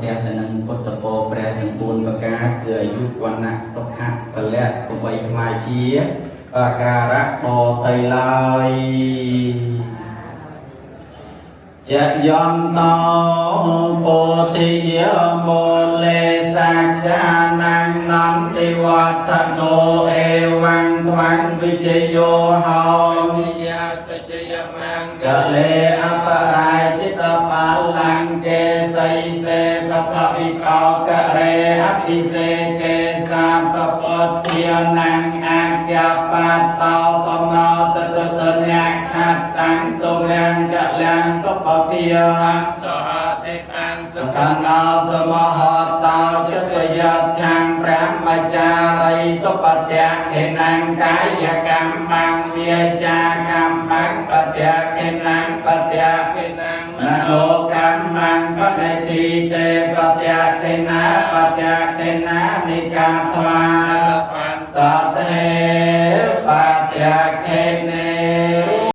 ទះទៅនឹងពុទ្ធពរព្រះទាំង4ប្រការគឺអាយុវណ្ណៈសុខៈពលៈកុំបីខ្លាយជាអាការៈបតីឡើយចយន្តោពោធិយមូលេសាចានੰនន្តិវត្តនោអេវੰថ្វាំងវិជយោហោ និយាសច្ចយមង្គ កលេអបរាជិតបាលង្កេសីសេបតវិបោករេអភិសេកេសាពពុទ្ធានੰអាជ្ញាបតោបមោតតសញ្ញាខតាំងសុមង្គលំសុពភា សហតិបាំង សកណោសមហតោចសយថាងព្រះមចារីសុបតៈខេណង្កាយកម្មੰវាចាកម្មੰបតៈខេណង្បតៈ ខេណាង មโนកម្មੰបដិទីទេបតៈខេណាបតៈខេណានិកាថ្វា